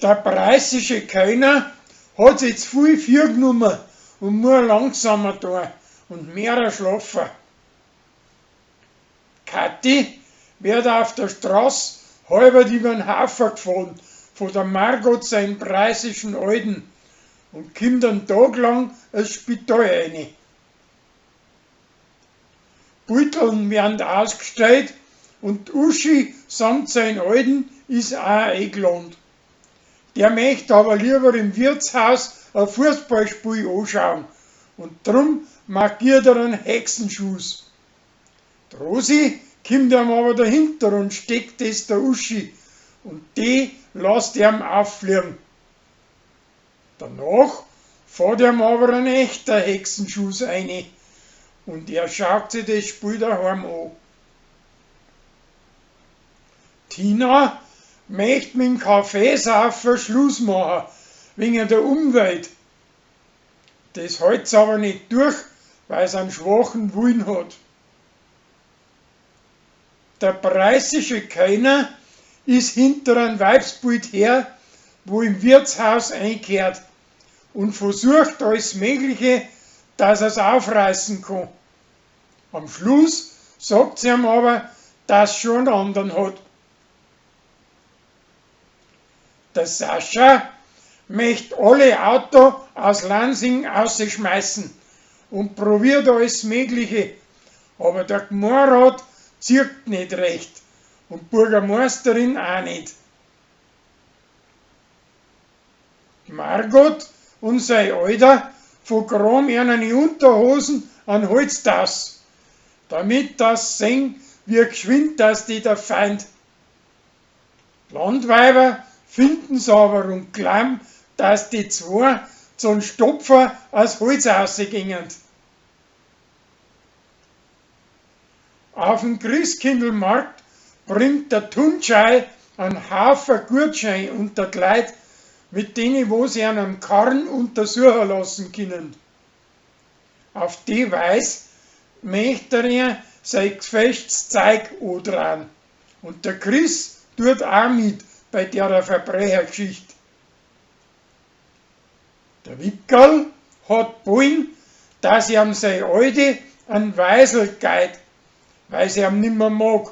Der preußische Kellner hat sich zu viel vorgenommen und muss langsamer tun und mehrer schlafen. Kathi wird auf der Straße halbert übern Haufen gefahren von der Margot sein preußischen Alten und kommt einen Tag lang ins Spital rein. Beuteln werden ausgestellt und Uschi samt sein Alten ist auch eingeladen. Der möchte aber lieber im Wirtshaus ein Fußballspiel anschauen und drum markiert er einen Hexenschuss. Die Rosi kommt ihm aber dahinter und steckt es der Uschi und die lässt ihm auffliegen. Danach fährt ihm aber ein echter Hexenschuss ein und er schaut sich das Spiel daheim an. Tina möchte mit dem Kaffeesaufen Schluss machen, wegen der Umwelt. Das hält sie aber nicht durch, weil sie einen schwachen Willen hat. Der preußische Kellner ist hinter einem Weibsbild her, wo im Wirtshaus einkehrt und versucht alles Mögliche, dass er's aufreißen kann. Am Schluss sagt sie ihm aber, dass schon einen anderen hat. Der Sascha möchte alle Auto aus Lansing ausschmeißen und probiert alles Mögliche, aber der Gmorrat zirkt nicht recht und Bürgermeisterin auch nicht. Margot und sein Alter vergraben ihre Unterhosen an Holztass, damit das sehen, wie geschwind das die der Feind. Landweiber finden's aber und glauben, dass die zwei zum Stopfer aus Holz rausgingen. Auf dem Christkindlmarkt bringt der Tunschei einen Haufen Gutscheine unter die Leute, mit denen wo sie einen Karren untersuchen lassen können. Auf die Weise möchte er sein gefälschtes Zeug andrehen. Und der Chris tut auch mit bei der Verbrechergeschichte. Der Wickerl hat wollen, dass ihm seine Alte einen Weisel geht, weil sie ihm nimmer mag.